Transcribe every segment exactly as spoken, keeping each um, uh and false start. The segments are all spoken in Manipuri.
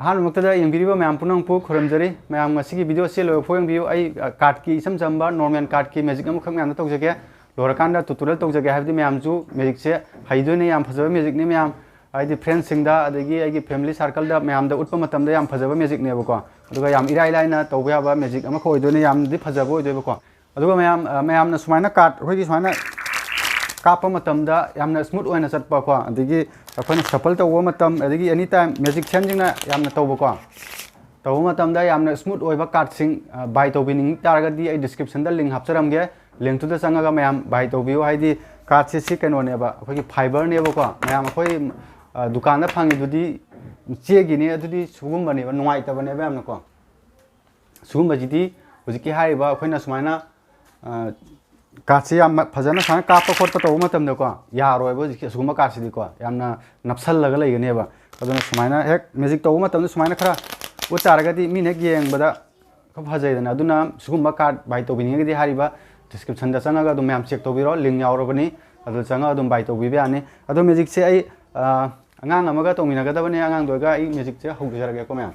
ꯑꯍꯥꯟꯕꯃꯛꯇꯗ ꯌꯦꯡꯕꯤꯔꯤꯕ ꯃꯌꯥꯝ ꯄꯨꯝꯅꯃꯛꯄꯨ ꯈꯨꯔꯨꯝꯖꯔꯤ꯫ ꯃꯌꯥꯝ ꯉꯁꯤꯒꯤ video ꯑꯁꯤ ꯂꯣꯏꯕ ꯐꯥꯎ ꯌꯦꯡꯕꯤꯌꯨ꯫ ꯑꯩ, ꯑ, card ꯀꯤ ꯏꯆꯝ ꯆꯝꯕ normal card ꯀꯤ magic ꯑꯃꯈꯛ ꯃꯌꯥꯝꯗ ꯇꯧꯖꯒꯦ꯫ ꯂꯣꯏꯔꯀꯥꯟꯗ tutorial ꯇꯧꯖꯒꯦ, ꯍꯥꯏꯕꯗꯤ ꯃꯌꯥꯝꯁꯨ magic ꯁꯦ ꯍꯩꯗꯣꯏꯅꯦ, ꯌꯥꯝ ꯐꯖꯕ magic ꯅꯤ ꯃꯌꯥꯝ꯫ ꯍꯥꯏꯗꯤ friends ꯁꯤꯡꯗ, ꯑꯗꯒꯤ ꯑꯩꯒꯤ family circle ꯗ ꯃꯌꯥꯝꯗ ꯎꯠꯄ ꯃꯇꯝꯗ ꯌꯥꯝ ꯐꯖꯕ magic ꯅꯦꯕꯀꯣ꯫ ꯑꯗꯨꯒ ꯌꯥꯝ ꯏꯔꯥꯏ ꯂꯥꯏꯅ ꯇꯧꯕ ꯌꯥꯕ magic ꯑꯃꯈꯛ ꯑꯣꯏꯗꯣꯏꯅꯦ, ꯌꯥꯝꯗꯤ ꯐꯖꯕ ꯑꯣꯏꯗꯣꯏꯕꯀꯣ꯫ ꯑꯗꯨꯒ ꯃꯌꯥꯝ, ꯑ, ꯃꯌꯥꯝꯅ ꯁꯨꯃꯥꯏꯅ card, ꯑꯩꯈꯣꯏꯒꯤ ꯁꯨꯃꯥꯏꯅ ꯀꯥꯞꯄ ꯃꯇꯝꯗ ꯌꯥꯝꯅ smooth ꯑꯣꯏꯅ ꯆꯠꯄꯀꯣ, ꯑꯗꯒꯤ ꯑꯩꯈꯣꯏꯅ shuffle ꯇꯧꯕ ꯃꯇꯝ, ꯑꯗꯒꯤ any time magician ꯁꯤꯡꯅ ꯌꯥꯝꯅ ꯇꯧꯕꯀꯣ, ꯇꯧꯕ ꯃꯇꯝꯗ ꯌꯥꯝꯅ smooth ꯑꯣꯏꯕ card ꯁꯤꯡ, ꯑ, buy ꯇꯧꯕꯤꯅꯤꯡ ꯇꯥꯔꯒꯗꯤ ꯑꯩ description ꯗ link ꯍꯥꯞꯆꯔꯝꯒꯦ, link ꯇꯨꯗ ꯆꯪꯉꯒ ꯃꯌꯥꯝ buy ꯇꯧꯕꯤꯌꯨ꯫ ꯍꯥꯏꯗꯤ card ꯁꯦ ꯁꯤ ꯀꯩꯅꯣꯅꯦꯕ, ꯑꯩꯈꯣꯏꯒꯤ fibre ꯅꯦꯕꯀꯣ꯫ ꯃꯌꯥꯝ ꯑꯩꯈꯣꯏ, ꯑ, ꯗꯨꯀꯥꯟꯗ ꯐꯪꯉꯤꯗꯨꯗꯤ ꯆꯦꯒꯤꯅꯤ, ꯑꯗꯨꯗꯤ ꯁꯤꯒꯨꯝꯕꯅꯦꯕ, ꯅꯨꯡꯉꯥꯏꯇꯕꯅꯦꯕ ꯌꯥꯝꯅꯀꯣ꯫ ꯁꯤꯒꯨꯝꯕꯁꯤꯗꯤ ꯍꯧꯖꯤꯛꯀꯤ ꯍꯥꯏꯔꯤꯕ ꯑꯩꯈꯣꯏꯅ ꯁꯨꯃꯥꯏꯅ, ꯑ, card ꯁꯦ ꯌꯥꯝ ꯐꯖꯅ ꯁꯨꯃꯥꯏꯅ ꯀꯥꯞꯄ ꯈꯣꯠꯄ ꯇꯧꯕ ꯃꯇꯝꯗꯀꯣ, ꯌꯥꯔꯣꯏꯕ ꯍꯧꯖꯤꯛꯀꯤ ꯑꯁꯤꯒꯨꯝꯕ card ꯁꯤꯗꯤꯀꯣ, ꯌꯥꯝꯅ ꯅꯞꯁꯜꯂꯒ ꯂꯩꯒꯅꯦꯕ꯫ ꯑꯗꯨꯅ ꯁꯨꯃꯥꯏꯅ ꯍꯦꯛ magic ꯇꯧꯕ ꯃꯇꯝꯗ ꯁꯨꯃꯥꯏꯅ ꯈꯔ ꯎꯠ ꯇꯥꯔꯒꯗꯤ ꯃꯤꯅ ꯍꯦꯛ ꯌꯦꯡꯕꯗ ꯈꯔ ꯐꯖꯩꯗꯅ꯫ ꯑꯗꯨꯅ ꯁꯤꯒꯨꯝꯕ card buy ꯇꯧꯕꯤꯅꯤꯡꯉꯒꯗꯤ ꯍꯥꯏꯔꯤꯕ description ꯗ ꯆꯪꯉꯒ ꯑꯗꯨꯝ ꯃꯌꯥꯝ check ꯇꯧꯕꯤꯔꯣ, link ꯌꯥꯎꯔꯕꯅꯤ, ꯑꯗꯨꯗ ꯆꯪꯉꯒ ꯑꯗꯨꯝ buy ꯇꯧꯕꯤꯕ ꯌꯥꯅꯤ꯫ ꯑꯗꯣ magic ꯁꯦ ꯑꯩ, ꯑ, ꯑꯉꯥꯡ ꯑꯃꯒ ꯇꯧꯃꯤꯟꯅꯒꯗꯕꯅꯦ, ꯑꯉꯥꯡꯗꯨꯒ ꯑꯩ magic ꯁꯦ ꯍꯧꯖꯔꯒꯦꯀꯣ ꯃꯌꯥꯝ꯫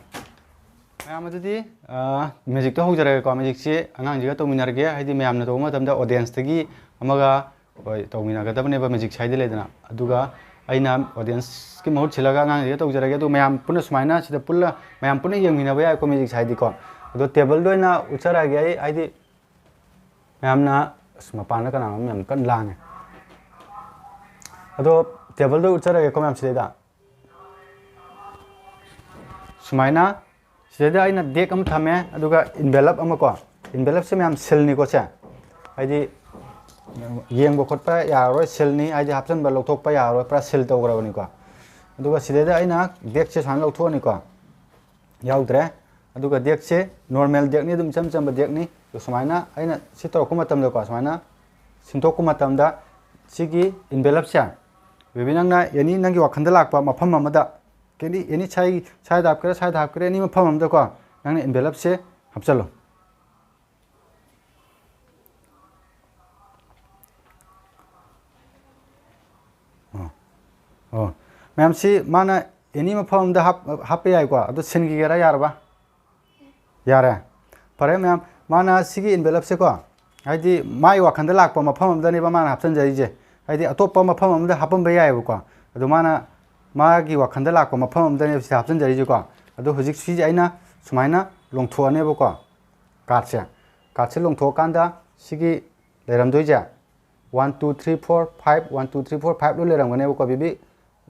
ꯃꯌꯥꯝ ꯑꯗꯨꯗꯤ, ꯑ, magic ꯇꯣ ꯍꯧꯖꯔꯒꯦꯀꯣ꯫ Magic ꯁꯦ ꯑꯉꯥꯡꯁꯤꯒ ꯇꯧꯃꯤꯟꯅꯔꯒꯦ, ꯍꯥꯏꯗꯤ ꯃꯌꯥꯝꯅ ꯇꯧꯕ ꯃꯇꯝꯗ audience ꯇꯒꯤ ꯑꯃꯒ, ꯍꯣꯏ, ꯇꯧꯃꯤꯟꯅꯒꯗꯕꯅꯦꯕ magic ꯁꯦ ꯍꯥꯏꯗꯤ ꯂꯩꯗꯅ꯫ ꯑꯗꯨꯒ ꯑꯩꯅ audience ꯀꯤ ꯃꯍꯨꯠ ꯁꯤꯜꯂꯒ ꯑꯉꯥꯡꯁꯤꯒ ꯇꯧꯖꯔꯒꯦ꯫ ꯑꯗꯨ ꯃꯌꯥꯝ ꯄꯨꯟꯅ ꯁꯨꯃꯥꯏꯅ ꯁꯤꯗ ꯄꯨꯜꯂ ꯃꯌꯥꯝ ꯄꯨꯟꯅ ꯌꯦꯡꯃꯤꯟꯅꯕ ꯌꯥꯏꯀꯣ magic ꯁꯦ ꯍꯥꯏꯗꯤꯀꯣ꯫ ꯑꯗꯣ table ꯗ ꯑꯣꯏꯅ ꯎꯠꯆꯔꯛꯑꯒꯦ ꯑꯩ, ꯍꯥꯏꯗꯤ ꯃꯌꯥꯝꯅ, ꯑꯁ, ꯃꯄꯥꯟꯗ ꯀꯅꯥꯅꯣꯝ ꯌꯥꯝ ꯀꯟꯅ ꯂꯥꯡꯉꯦ꯫ ꯑꯗꯣ table ꯗ ꯎꯠꯆꯔꯒꯦꯀꯣ ꯃꯌꯥꯝ ꯁꯤꯗꯩꯗ꯫ ꯁꯨꯃꯥꯏꯅ ꯁꯤꯗꯩꯗ ꯑꯩꯅ deck ꯑꯃ ꯊꯝꯃꯦ, ꯑꯗꯨꯒ envelope ꯑꯃ ꯀꯣ꯫ Envelope ꯁꯦ ꯃꯌꯥꯝ seal ꯅꯤꯀꯣ ꯁꯦ꯫ ꯍꯥꯏꯗꯤ ꯌꯦꯡꯕ ꯈꯣꯠꯄ ꯌꯥꯔꯔꯣꯏ, seal ꯅꯤ, ꯍꯥꯏꯗꯤ ꯍꯥꯞꯆꯤꯟꯕ ꯂꯧꯊꯣꯛꯄ ꯌꯥꯔꯔꯣꯏ, ꯄꯨꯔꯥ seal ꯇꯧꯈ꯭ꯔꯕꯅꯤꯀꯣ꯫ ꯑꯗꯨꯒ ꯁꯤꯗꯩꯗ ꯑꯩꯅ deck ꯁꯦ ꯁꯨꯃꯥꯏꯅ ꯂꯧꯊꯣꯛꯑꯅꯤꯀꯣ꯫ ꯌꯥꯎꯗ꯭ꯔꯦ꯫ ꯑꯗꯨꯒ deck ꯁꯦ normal deck ꯅꯤ, ꯑꯗꯨꯝ ꯏꯆꯝ ꯆꯝꯕ deck ꯅꯤ꯫ ꯑꯗꯣ ꯁꯨꯃꯥꯏꯅ ꯑꯩꯅ ꯁꯤ ꯇꯧꯔꯛꯄ ꯃꯇꯝꯗꯀꯣ, ꯁꯨꯃꯥꯏꯅ ꯁꯤꯟꯗꯣꯛꯄ ꯃꯇꯝꯗ ꯁꯤꯒꯤ envelope ꯁꯦ, baby, ꯅꯪꯅ any ꯅꯪꯒꯤ ꯋꯥꯈꯜꯗ ꯂꯥꯛꯄ ꯃꯐꯝ ꯑꯃꯗ, any, any side, side ꯍꯥꯞꯀꯦꯔꯥ, side ꯍꯥꯞꯀꯦꯔꯥ, any ꯃꯐꯝ ꯑꯃꯗꯀꯣ, ꯅꯪꯅ envelope ꯁꯦ ꯍꯥꯞꯆꯜꯂꯣ꯫ ꯑꯣ, ꯑꯣ꯫ ꯃꯌꯥꯝꯁꯤ ꯃꯥꯅ ꯑꯦꯅꯤ ꯃꯐꯝ ꯑꯃꯗ ꯍꯥꯞ-, ꯍꯥꯞꯄ ꯌꯥꯏꯀꯣ꯫ ꯑꯗꯣ ꯁꯤꯟꯈꯤꯒꯦꯔꯥ, ꯌꯥꯔꯕ? ꯌꯥꯔꯦ꯫ ꯐꯔꯦ ꯃꯌꯥꯝ, ꯃꯥꯅ ꯁꯤꯒꯤ envelope ꯁꯦꯀꯣ, ꯍꯥꯏꯗꯤ ꯃꯥꯒꯤ ꯋꯥꯈꯜꯗ ꯂꯥꯛꯄ ꯃꯐꯝ ꯑꯃꯗꯅꯦꯕ ꯃꯥꯅ ꯍꯥꯞꯆꯤꯟꯖꯔꯤꯁꯦ꯫ ꯍꯥꯏꯗꯤ ꯑꯇꯣꯞꯄ ꯃꯐꯝ ꯑꯃꯗ ꯍꯥꯞꯄꯝꯕ ꯌꯥꯏꯑꯕꯀꯣ꯫ ꯑꯗꯣ ꯃꯥꯅ ꯃꯥꯒꯤ ꯋꯥꯈꯜꯗ ꯂꯥꯛꯄ ꯃꯐꯝ ꯑꯃꯗꯅꯦꯕ ꯁꯤꯗ ꯍꯥꯞꯆꯤꯟꯖꯔꯤꯁꯦꯀꯣ꯫ ꯑꯗꯣ ꯍꯧꯖꯤꯛ ꯁꯤꯁꯦ ꯑꯩꯅ ꯁꯨꯃꯥꯏꯅ ꯂꯣꯡꯊꯣꯛꯑꯅꯦꯕꯀꯣ꯫ Card ꯁꯦ, card ꯁꯦ ꯂꯣꯡꯊꯣꯛꯑꯀꯥꯟꯗ ꯁꯤꯒꯤ ꯂꯩꯔꯝꯗꯣꯏꯁꯦ, one two three four five, one two three four five ꯂꯣꯏ ꯂꯩꯔꯝꯒꯅꯦꯕꯀꯣ꯫ ꯕꯤꯕꯤ,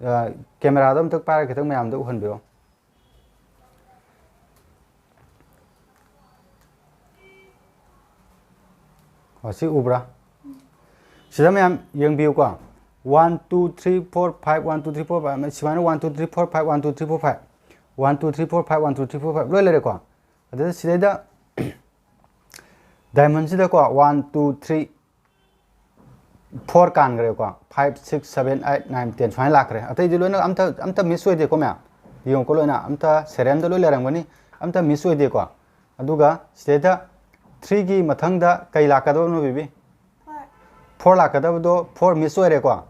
ꯑ, camera ꯗꯣ ꯑꯝꯇ ꯄꯥꯏꯔꯒ ꯈꯤꯇꯪ ꯃꯌꯥꯝꯗ ꯎꯍꯟꯕꯤꯔꯣ꯫ ꯑꯣ, ꯁꯤ ꯎꯕ꯭ꯔꯥ? ꯁꯤꯗ ꯃꯌꯥꯝ ꯌꯦꯡꯕꯤꯌꯨꯀꯣ꯫ One two three four five, one two three four five, ꯁꯨꯃꯥꯏꯅ one two three four five, one two three four five, one two three four five, one two three four five ꯂꯣꯏ ꯂꯩꯔꯦꯀꯣ꯫ ꯑꯗꯨꯗ ꯁꯤꯗꯩꯗ diamond ꯁꯤꯗꯀꯣ, one two three four ꯀꯥꯟꯈ꯭ꯔꯦꯀꯣ꯫ Five, six, seven, eight, nine, ten ꯁꯨꯃꯥꯏꯅ ꯂꯥꯛꯈ꯭ꯔꯦ꯫ ꯑꯇꯩꯗꯤ ꯂꯣꯏꯅ ꯑꯝꯇ, ꯑꯝꯇ miss ꯑꯣꯏꯗꯦꯀꯣ ꯃꯌꯥꯝ꯫ ꯌꯦꯡꯉꯨꯀꯣ, ꯂꯣꯏꯅ ꯑꯝꯇ serial ꯗ ꯂꯣꯏ ꯂꯩꯔꯝꯒꯅꯤ, ꯑꯝꯇ miss ꯑꯣꯏꯗꯦꯀꯣ꯫ ꯑꯗꯨꯒ ꯁꯤꯗꯩꯗ three ꯒꯤ ꯃꯊꯪꯗ ꯀꯩ ꯂꯥꯛꯀꯗꯕꯅꯣ ꯕꯤꯕꯤ? Four ꯂꯥꯛꯀꯗꯕꯗꯣ four miss ꯑꯣꯏꯔꯦꯀꯣ꯫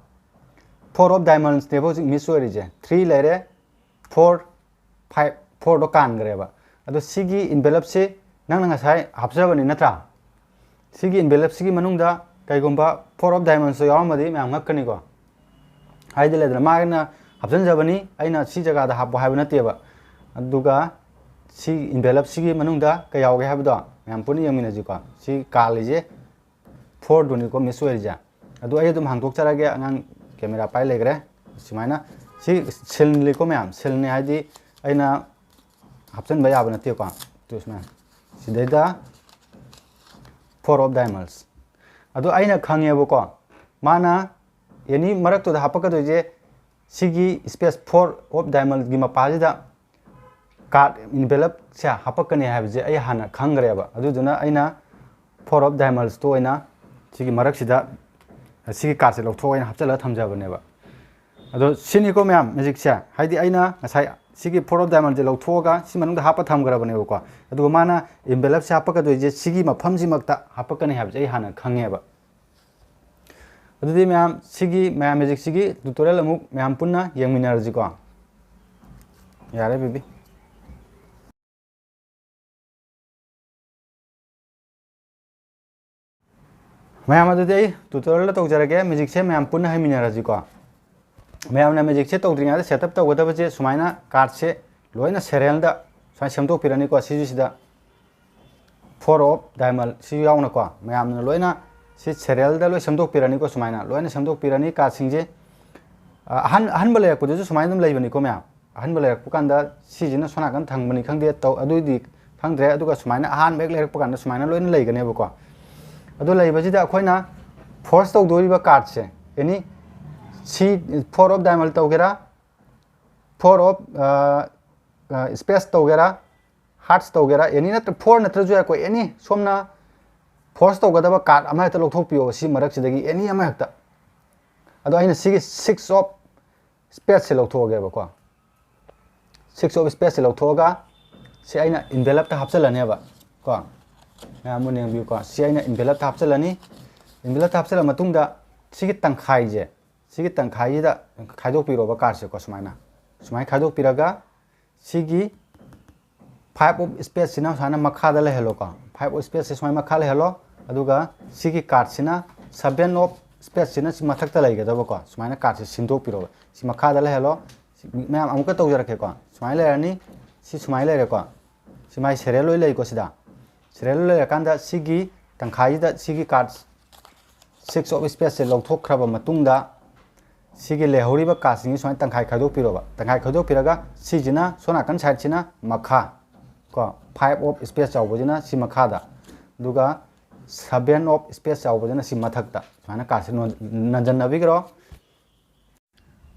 Four of diamonds ꯅꯦꯕ ꯍꯧꯖꯤꯛ miss ꯑꯣꯏꯔꯤꯁꯦ꯫ Three ꯂꯩꯔꯦ, four, five, four ꯗꯣ ꯀꯥꯟꯈ꯭ꯔꯦꯕ꯫ ꯑꯗꯣ ꯁꯤꯒꯤ envelope ꯁꯤ ꯅꯪꯅ ꯉꯁꯥꯏ ꯍꯥꯞꯆꯕꯅꯤ ꯅꯠꯇ꯭ꯔꯥ? ꯁꯤꯒꯤ envelope ꯁꯤꯒꯤ ꯃꯅꯨꯡꯗ ꯀꯩꯒꯨꯝꯕ four of diamonds ꯇꯣ ꯌꯥꯎꯔꯝꯃꯗꯤ ꯃꯌꯥꯝ ꯉꯛꯀꯅꯤꯀꯣ꯫ ꯍꯥꯏꯗꯤ ꯂꯩꯗꯅ, ꯃꯥꯅ ꯍꯥꯞꯆꯤꯟꯖꯕꯅꯤ, ꯑꯩꯅ ꯁꯤ ꯖꯒꯥꯗ ꯍꯥꯞꯄꯣ ꯍꯥꯏꯕ ꯅꯠꯇꯦꯕ꯫ ꯑꯗꯨꯒ ꯁꯤ envelope ꯁꯤꯒꯤ ꯃꯅꯨꯡꯗ ꯀꯩ ꯌꯥꯎꯒꯦ ꯍꯥꯏꯕꯗꯣ ꯃꯌꯥꯝ ꯄꯨꯟꯅ ꯌꯦꯡꯃꯤꯟꯅꯁꯤꯀꯣ꯫ ꯁꯤ ꯀꯥꯜꯂꯤꯁꯦ four ꯗꯨꯅꯤꯀꯣ miss ꯑꯣꯏꯔꯤꯁꯦ꯫ ꯑꯗꯨ ꯑꯩ ꯑꯗꯨꯝ ꯍꯥꯡꯗꯣꯛꯆꯔꯒꯦ, ꯑꯉꯥꯡ camera ꯄꯥꯏ ꯂꯩꯈ꯭ꯔꯦ꯫ ꯁꯨꯃꯥꯏꯅ ꯁꯤ seal ꯅꯤꯀꯣ ꯃꯌꯥꯝ, seal ꯅꯤ ꯍꯥꯏꯗꯤ ꯑꯩꯅ ꯍꯥꯞꯆꯤꯟꯕ ꯌꯥꯕ ꯅꯠꯇꯦꯀꯣ꯫ ꯑꯗꯨ ꯁꯨꯃꯥꯏꯅ ꯁꯤꯗꯩꯗ four of diamonds꯫ ꯑꯗꯣ ꯑꯩꯅ ꯈꯪꯉꯦꯕꯀꯣ, ꯃꯥꯅ any ꯃꯔꯛꯇꯨꯗ ꯍꯥꯞꯄꯛꯀꯗꯣꯏꯁꯦ ꯁꯤꯒꯤ space four of diamond ꯒꯤ ꯃꯄꯥꯁꯤꯗ card envelope ꯁꯦ ꯍꯥꯞꯄꯛꯀꯅꯤ ꯍꯥꯏꯕꯁꯦ ꯑꯩ ꯍꯥꯟꯅ ꯈꯪꯈ꯭ꯔꯦꯕ꯫ ꯑꯗꯨꯗꯨꯅ ꯑꯩꯅ four of diamonds ꯇꯣ ꯑꯣꯏꯅ ꯁꯤꯒꯤ ꯃꯔꯛꯁꯤꯗ, ꯁꯤꯒꯤ card ꯁꯦ ꯂꯧꯊꯣꯛꯑꯒ ꯑꯩꯅ ꯍꯥꯞꯆꯤꯜꯂꯒ ꯊꯝꯖꯕꯅꯦꯕ꯫ ꯑꯗꯣ ꯁꯤꯅꯤꯀꯣ ꯃꯌꯥꯝ magic ꯁꯦ, ꯍꯥꯏꯗꯤ ꯑꯩꯅ ꯉꯁꯥꯏ ꯁꯤꯒꯤ four of diamond ꯁꯦ ꯂꯧꯊꯣꯛꯑꯒ ꯁꯤ ꯃꯅꯨꯡꯗ ꯍꯥꯞꯄ ꯊꯝꯈ꯭ꯔꯕꯅꯦꯕꯀꯣ꯫ ꯑꯗꯨꯒ ꯃꯥꯅ envelope ꯁꯦ ꯍꯥꯞꯄꯛꯀꯗꯣꯏꯁꯦ ꯁꯤꯒꯤ ꯃꯐꯝꯁꯤꯃꯛꯇ ꯍꯥꯞꯄꯛꯀꯅꯤ ꯍꯥꯏꯕꯁꯦ ꯑꯩ ꯍꯥꯟꯅ ꯈꯪꯉꯦꯕ꯫ ꯑꯗꯨꯗꯤ ꯃꯌꯥꯝ, ꯁꯤꯒꯤ ꯃꯌꯥꯝ magic ꯁꯤꯒꯤ tutorial ꯑꯃꯨꯛ ꯃꯌꯥꯝ ꯄꯨꯟꯅ ꯌꯦꯡꯃꯤꯟꯅꯔꯁꯤꯀꯣ꯫ ꯌꯥꯔꯦ ꯕꯦꯕꯤ꯫ ꯃꯌꯥꯝ, ꯑꯗꯨꯗꯤ ꯑꯩ tutorial ꯇꯧꯖꯔꯒꯦ꯫ Magicꯁꯦ ꯃꯌꯥꯝ ꯄꯨꯟꯅ ꯍꯩꯃꯤꯟꯅꯔꯁꯤꯀꯣ꯫ ꯃꯌꯥꯝꯅ Magicꯁꯦ ꯇꯧꯗ꯭ꯔꯤꯉꯩꯗ setup ꯇꯧꯒꯗꯕꯁꯦ, ꯁꯨꯃꯥꯏꯅ cardꯁꯦ ꯂꯣꯏꯅ serialꯗ ꯁꯨꯃꯥꯏꯅ ꯁꯦꯝꯗꯣꯛꯄꯤꯔꯅꯤꯀꯣ꯫ ꯁꯤꯁꯨ ꯁꯤꯗ four of diamond ꯁꯤ ꯌꯥꯎꯅꯀꯣ, ꯃꯌꯥꯝꯅ ꯂꯣꯏꯅ ꯁꯤ serialꯗ ꯂꯣꯏ ꯁꯦꯝꯗꯣꯛꯄꯤꯔꯅꯤꯀꯣ꯫ ꯁꯨꯃꯥꯏꯅ ꯂꯣꯏꯅ ꯁꯦꯝꯗꯣꯛꯄꯤꯔꯅꯤ cardꯁꯤꯡꯁꯦ꯫ ꯑ, ꯑꯍꯟ-, ꯑꯍꯟꯕ ꯂꯩꯔꯛꯄꯗꯁꯨ ꯁꯨꯃꯥꯏꯅ ꯑꯗꯨꯝ ꯂꯩꯕꯅꯤꯀꯣ ꯃꯌꯥꯝ꯫ ꯑꯍꯟꯕ ꯂꯩꯔꯛꯄ ꯀꯥꯟꯗ ꯁꯤꯁꯤꯅ ꯁꯣꯝ ꯅꯥꯀꯟ ꯊꯪꯕꯅꯤ ꯈꯪꯗꯦ, ꯇꯧ-, ꯑꯗꯨꯏꯗꯤ ꯈꯪꯗ꯭ꯔꯦ꯫ ꯑꯗꯨꯒ ꯁꯨꯃꯥꯏꯅ ꯑꯍꯥꯟꯕ ꯍꯦꯛ ꯂꯩꯔꯛꯄ ꯀꯥꯟꯗ ꯁꯨꯃꯥꯏꯅ ꯂꯣꯏꯅ ꯂꯩꯒꯅꯦꯕꯀꯣ꯫ ꯑꯗꯨ ꯂꯩꯕꯁꯤꯗ ꯑꯩꯈꯣꯏꯅ force ꯇꯧꯗꯣꯔꯤꯕ cardꯁꯦ, any, ꯁꯤ four of diamond ꯇꯧꯒꯦꯔꯥ, four of, ꯑ, ꯑ, spades ꯇꯧꯒꯦꯔꯥ, hearts ꯇꯧꯒꯦꯔꯥ, any ꯅꯠꯇ꯭ꯔ four ꯅꯠꯇ꯭ꯔꯁꯨ ꯌꯥꯏꯀꯣ, any ꯁꯣꯝꯅ force ꯇꯧꯒꯗꯕ card ꯑꯃ ꯍꯦꯛꯇ ꯂꯧꯊꯣꯛꯄꯤꯌꯣ ꯁꯤ ꯃꯔꯛꯁꯤꯗꯒꯤ, any ꯑꯃ ꯍꯦꯛꯇ꯫ ꯑꯗꯣ ꯑꯩꯅ ꯁꯤꯒꯤ six of spadeꯁꯦ ꯂꯧꯊꯣꯛꯑꯒꯦꯕꯀꯣ꯫ Six of spadeꯁꯦ ꯂꯧꯊꯣꯛꯑꯒ ꯁꯤ ꯑꯩꯅ envelopeꯇ ꯍꯥꯞꯆꯤꯜꯂꯅꯦꯕ ꯀꯣ꯫ ꯃꯌꯥꯝ ꯃꯨꯟꯅ ꯌꯦꯡꯕꯤꯌꯨꯀꯣ꯫ ꯁꯤ ꯑꯩꯅ envelopeꯇ ꯍꯥꯞꯆꯤꯜꯂꯅꯤ꯫ Envelopeꯇ ꯍꯥꯞꯆꯤꯜꯂ ꯃꯇꯨꯡꯗ ꯁꯤꯒꯤ ꯇꯪꯈꯥꯏꯁꯦ, ꯁꯤꯒꯤ ꯇꯪꯈꯥꯏꯁꯤꯗ ꯈꯥꯏꯗꯣꯛꯄꯤꯔꯣꯕ cardꯁꯦꯀꯣ꯫ ꯁꯨꯃꯥꯏꯅ, ꯁꯨꯃꯥꯏꯅ ꯈꯥꯏꯗꯣꯛꯄꯤꯔꯒ ꯁꯤꯒꯤ five of spadeꯁꯤꯅ ꯁꯨꯃꯥꯏꯅ ꯃꯈꯥꯗ ꯂꯩꯍꯜꯂꯣꯀꯣ꯫ Five of spadeꯁꯦ ꯁꯨꯃꯥꯏꯅ ꯃꯈꯥ ꯂꯩꯍꯜꯂꯣ꯫ ꯑꯗꯨꯒ ꯁꯤꯒꯤ cardꯁꯤꯅ seven of spadeꯁꯤꯅ ꯁꯤ ꯃꯊꯛꯇ ꯂꯩꯒꯗꯕꯀꯣ꯫ ꯁꯨꯃꯥꯏꯅ cardꯁꯦ ꯁꯤꯟꯗꯣꯛꯄꯤꯔꯣꯕ꯫ ꯁꯤ ꯃꯈꯥꯗ ꯂꯩꯍꯜꯂꯣ꯫ ꯁꯤ ꯃꯌꯥꯝ ꯑꯃꯨꯛꯀ ꯇꯧꯖꯔꯛꯀꯦꯀꯣ꯫ ꯁꯨꯃꯥꯏꯅ ꯂꯩꯔꯅꯤ꯫ ꯁꯤ ꯁꯨꯃꯥꯏꯅ ꯂꯩꯔꯦꯀꯣ꯫ ꯁꯤ ꯃꯥꯏ serial ꯂꯣꯏ ꯂꯩꯀꯣ ꯁꯤꯗ꯫ Serial ꯂꯣꯏ ꯂꯩꯔꯀꯥꯟꯗ ꯁꯤꯒꯤ ꯇꯪꯈꯥꯏꯁꯤꯗ ꯁꯤꯒꯤ card six of spadeꯁꯦ ꯂꯧꯊꯣꯛꯈ꯭ꯔꯕ ꯃꯇꯨꯡꯗ ꯁꯤꯒꯤ ꯂꯩꯍꯧꯔꯤꯕ cardꯁꯤꯡꯁꯤ ꯁꯨꯃꯥꯏꯅ ꯇꯪꯈꯥꯏ ꯈꯥꯏꯗꯣꯛꯄꯤꯔꯣꯕ꯫ ꯇꯪꯈꯥꯏ ꯈꯥꯏꯗꯣꯛꯄꯤꯔꯒ ꯁꯤꯁꯤꯅ ꯁꯣꯝ ꯅꯥꯀꯟ sideꯁꯤꯅ ꯃꯈꯥ ꯀꯣ, five of spades ꯌꯥꯎꯕꯁꯤꯅ ꯁꯤ ꯃꯈꯥꯗ, ꯑꯗꯨꯒ seven of spades ꯌꯥꯎꯕꯁꯤꯅ ꯁꯤ ꯃꯊꯛꯇ꯫ ꯁꯨꯃꯥꯏꯅ cardꯁꯦ ꯅꯣꯟ-, ꯅꯟꯖꯟꯅꯕꯤꯈ꯭ꯔꯣ꯫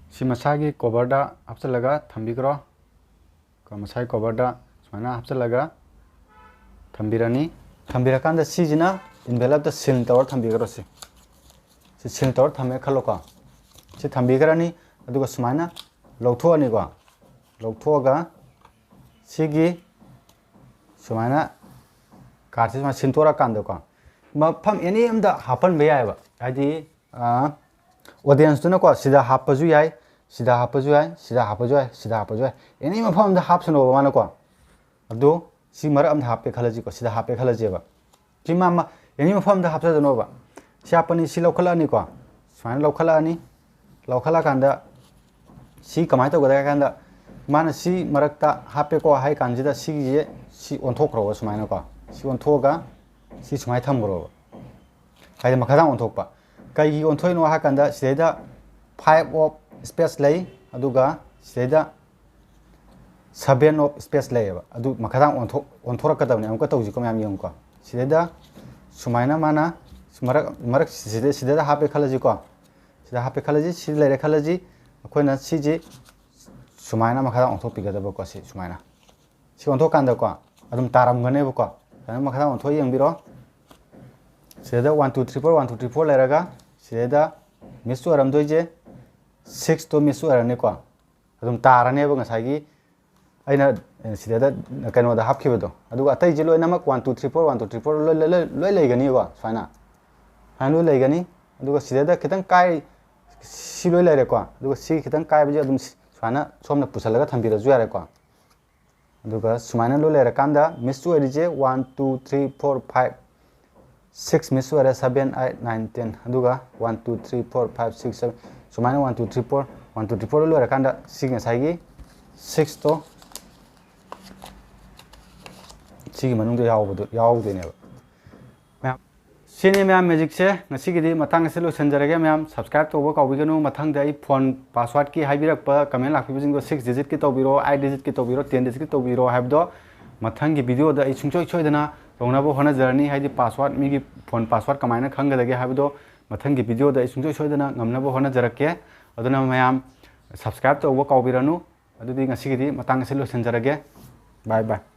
ꯁꯤ ꯃꯁꯥꯒꯤ coverꯗ ꯍꯥꯞꯆꯤꯜꯂꯒ ꯊꯝꯕꯤꯈ꯭ꯔꯣ꯫ ꯀꯣ, ꯃꯁꯥꯒꯤ coverꯗ ꯁꯨꯃꯥꯏꯅ ꯍꯥꯞꯆꯤꯜꯂꯒ ꯊꯝꯕꯤꯔꯅꯤ꯫ ꯊꯝꯕꯤꯔꯀꯥꯟꯗ ꯁꯤꯁꯤꯅ envelopeꯇ seal ꯇꯧꯔ ꯊꯝꯕꯤꯈ꯭ꯔꯣ꯫ ꯁꯤ, ꯁꯤ seal ꯇꯧꯔ ꯊꯝꯃꯦ ꯈꯜꯂꯣꯀꯣ꯫ ꯁꯤ ꯊꯝꯕꯤꯈ꯭ꯔꯅꯤ꯫ ꯑꯗꯨꯒ ꯁꯨꯃꯥꯏꯅ ꯂꯧꯊꯣꯛꯑꯅꯤꯀꯣ꯫ ꯂꯧꯊꯣꯛꯑꯒ ꯁꯤꯒꯤ ꯁꯨꯃꯥꯏꯅ cardꯁꯦ ꯁꯨꯃꯥꯏꯅ ꯁꯤꯟꯗꯣꯔꯛꯀꯥꯟꯗꯀꯣ, ꯃꯐꯝ any ꯑꯝꯗ ꯍꯥꯞꯍꯟꯕ ꯌꯥꯏꯑꯕ꯫ ꯍꯥꯏꯗꯤ, ꯑ, audienceꯇꯨꯅꯀꯣ ꯁꯤꯗ ꯍꯥꯞꯄꯁꯨ ꯌꯥꯏ, ꯁꯤꯗ ꯍꯥꯞꯄꯁꯨ ꯌꯥꯏ, ꯁꯤꯗ ꯍꯥꯞꯄꯁꯨ ꯌꯥꯏ, ꯁꯤꯗ ꯍꯥꯞꯄꯁꯨ ꯌꯥꯏ, ꯑꯦꯅꯤ ꯃꯐꯝ ꯑꯝꯗ ꯍꯥꯞꯁꯅꯣꯕ ꯃꯥꯅꯀꯣ꯫ ꯑꯗꯣ ꯁꯤ ꯃꯔꯛ ꯑꯝꯗ ꯍꯥꯞꯄꯦ ꯈꯜꯂꯁꯤꯀꯣ, ꯁꯤꯗ ꯍꯥꯞꯄꯦ ꯈꯜꯂꯁꯦꯕ꯫ ꯁꯤ ꯃꯥ, ꯃꯥ ꯑꯦꯅꯤ ꯃꯐꯝ ꯑꯝꯗ ꯍꯥꯞꯆꯗꯅꯣꯕ꯫ ꯁꯤ ꯍꯥꯞꯄꯅꯤ, ꯁꯤ ꯂꯧꯈꯠꯂꯛꯑꯅꯤꯀꯣ, ꯁꯨꯃꯥꯏꯅ ꯂꯧꯈꯠꯂꯛꯑꯅꯤ꯫ ꯂꯧꯈꯠꯂꯛꯑꯀꯥꯟꯗ ꯁꯤ ꯀꯃꯥꯏꯅ ꯇꯧꯒꯗ꯭ꯔꯦ ꯍꯥꯏ ꯀꯥꯟꯗ, ꯃꯥꯅ ꯁꯤ ꯃꯔꯛꯇ ꯍꯥꯞꯄꯦꯀꯣ ꯍꯥꯏ ꯀꯥꯟꯁꯤꯗ ꯁꯤꯒꯤꯁꯦ ꯁꯤ ꯑꯣꯟꯊꯣꯛꯈ꯭ꯔꯣꯕ ꯁꯨꯃꯥꯏꯅꯀꯣ꯫ ꯁꯤ ꯑꯣꯟꯊꯣꯛꯑꯒ ꯁꯤ ꯁꯨꯃꯥꯏꯅ ꯊꯝꯈ꯭ꯔꯣꯕ꯫ ꯍꯥꯏꯗꯤ ꯃꯈꯥ ꯊꯥꯡ ꯑꯣꯟꯊꯣꯛꯄ꯫ ꯀꯩꯒꯤ ꯑꯣꯟꯊꯣꯛꯏꯅꯣ ꯍꯥꯏ ꯀꯥꯟꯗ ꯁꯤꯗꯩꯗ five of spades ꯂꯩ, ꯑꯗꯨꯒ ꯁꯤꯗꯩꯗ seven of spades ꯂꯩꯌꯦꯕ꯫ ꯑꯗꯨ ꯃꯈꯥ ꯊꯥꯡ ꯑꯣꯟꯊꯣꯛ-, ꯑꯣꯟꯊꯣꯔꯛꯀꯗꯕꯅꯤ꯫ ꯑꯃꯨꯛꯀ ꯇꯧꯁꯤꯀꯣ ꯃꯌꯥꯝ, ꯌꯦꯡꯉꯨꯀꯣ꯫ ꯁꯤꯗꯩꯗ ꯁꯨꯃꯥꯏꯅ ꯃꯥꯅ ꯃꯔꯛ, ꯃꯔꯛ ꯁꯤꯗ, ꯁꯤꯗꯩꯗ ꯍꯥꯞꯄꯦ ꯈꯜꯂꯁꯤꯀꯣ꯫ ꯁꯤꯗ ꯍꯥꯞꯄꯦ ꯈꯜꯂꯁꯤ, ꯁꯤ ꯂꯩꯔꯦ ꯈꯜꯂꯁꯤ꯫ ꯑꯩꯈꯣꯏꯅ ꯁꯤꯁꯤ ꯁꯨꯃꯥꯏꯅ ꯃꯈꯥ ꯊꯥꯡ ꯑꯣꯟꯊꯣꯛꯄꯤꯒꯗꯕꯀꯣ, ꯁꯤ ꯁꯨꯃꯥꯏꯅ꯫ ꯁꯤ ꯑꯣꯟꯊꯣꯛꯀꯥꯟꯗꯀꯣ ꯑꯗꯨꯝ ꯇꯥꯔꯝꯒꯅꯦꯕꯀꯣ꯫ ꯑꯗꯨꯝ ꯃꯈꯥ ꯑꯣꯟꯊꯣꯛꯑ ꯌꯦꯡꯕꯤꯔꯣ꯫ ꯁꯤꯗꯩꯗ one two three four, one two three four ꯂꯩꯔꯒ ꯁꯤꯗꯩꯗ miss ꯑꯣꯏꯔꯝꯗꯣꯏꯁꯦ six ꯇꯣ miss ꯑꯣꯏꯔꯅꯤꯀꯣ꯫ ꯑꯗꯨꯝ ꯇꯥꯔꯅꯦꯕ ꯉꯁꯥꯏꯒꯤ ꯑꯩꯅ, ꯑꯦ, ꯁꯤꯗꯩꯗ ꯀꯩꯅꯣꯗ ꯍꯥꯞꯈꯤꯕꯗꯣ꯫ ꯑꯗꯨꯒ ꯑꯇꯩꯁꯦ ꯂꯣꯏꯅꯃꯛ one two three four, one two three four ꯂꯣꯏ, ꯂꯣꯏ, ꯂꯣꯏ, ꯂꯣꯏ ꯂꯩꯒꯅꯤꯀꯣ ꯁꯨꯃꯥꯏꯅ꯫ ꯁꯨꯃꯥꯏꯅ ꯂꯣꯏ ꯂꯩꯒꯅꯤ꯫ ꯑꯗꯨꯒ ꯁꯤꯗꯩꯗ ꯈꯤꯇꯪ ꯀꯥꯏ-, ꯁꯤ ꯂꯣꯏ ꯂꯩꯔꯦꯀꯣ꯫ ꯑꯗꯨꯒ ꯁꯤ ꯈꯤꯇꯪ ꯀꯥꯏꯕꯁꯦ ꯑꯗꯨꯝ ꯁꯤ-, ꯁꯨꯃꯥꯏꯅ ꯁꯣꯝꯅ ꯄꯨꯁꯜꯂꯒ ꯊꯝꯕꯤꯔꯁꯨ ꯌꯥꯔꯦꯀꯣ꯫ ꯑꯗꯨꯒ ꯁꯨꯃꯥꯏꯅ ꯂꯣꯏ ꯂꯩꯔꯀꯥꯟꯗ miss ꯑꯣꯏꯔꯤꯁꯦ one two three four five, six miss ꯑꯣꯏꯔꯦ, seven eight nine ten꯫ ꯑꯗꯨꯒ one two three four five six seven, ꯁꯨꯃꯥꯏꯅ one two three four, one two three four ꯂꯣꯏꯔꯀꯥꯟꯗ ꯁꯤ ꯉꯁꯥꯏꯒꯤ six ꯇꯣ ꯁꯤꯒꯤ ꯃꯅꯨꯡꯗ ꯌꯥꯎꯕꯗꯣ ꯌꯥꯎꯗꯣꯏꯅꯦꯕ꯫ ꯃꯌꯥꯝ, ꯁꯤꯅꯤ ꯃꯌꯥꯝ magic ꯁꯦ꯫ ꯉꯁꯤꯒꯤꯗꯤ ꯃꯇꯥꯡ ꯑꯁꯤ ꯂꯣꯏꯁꯤꯟꯖꯔꯒꯦ꯫ ꯃꯌꯥꯝ subscribe ꯇꯧꯕ ꯀꯥꯎꯕꯤꯒꯅꯨ꯫ ꯃꯊꯪꯗ ꯑꯩ phone password ꯀꯤ ꯍꯥꯏꯕꯤꯔꯛꯄ comment ꯂꯥꯛꯄꯤꯕꯁꯤꯡꯗꯣ six digit ꯀꯤ ꯇꯧꯕꯤꯔꯣ, eight digit ꯀꯤ ꯇꯧꯕꯤꯔꯣ, ten digit ꯀꯤ ꯇꯧꯕꯤꯔꯣ ꯍꯥꯏꯕꯗꯣ ꯃꯊꯪꯒꯤ video ꯗ ꯑꯩ ꯁꯨꯡꯁꯣꯏ ꯁꯣꯏꯗꯅ ꯇꯧꯅꯕ ꯍꯣꯠꯅꯖꯔꯅꯤ꯫ ꯍꯥꯏꯗꯤ password, ꯃꯤꯒꯤ phone password ꯀꯃꯥꯏꯅ ꯈꯪꯒꯗꯒꯦ ꯍꯥꯏꯕꯗꯣ ꯃꯊꯪꯒꯤ video ꯗ ꯑꯩ ꯁꯨꯡꯁꯣꯏ ꯁꯣꯏꯗꯅ ꯉꯝꯅꯕ ꯍꯣꯠꯅꯖꯔꯛꯀꯦ꯫ ꯑꯗꯨꯅ ꯃꯌꯥꯝ subscribe ꯇꯧꯕ ꯀꯥꯎꯕꯤꯔꯅꯨ꯫ ꯑꯗꯨꯗꯤ ꯉꯁꯤꯒꯤꯗꯤ ꯃꯇꯥꯡ ꯑꯁꯤ ꯂꯣꯏꯁꯤꯟꯖꯔꯒꯦ꯫ Bye bye꯫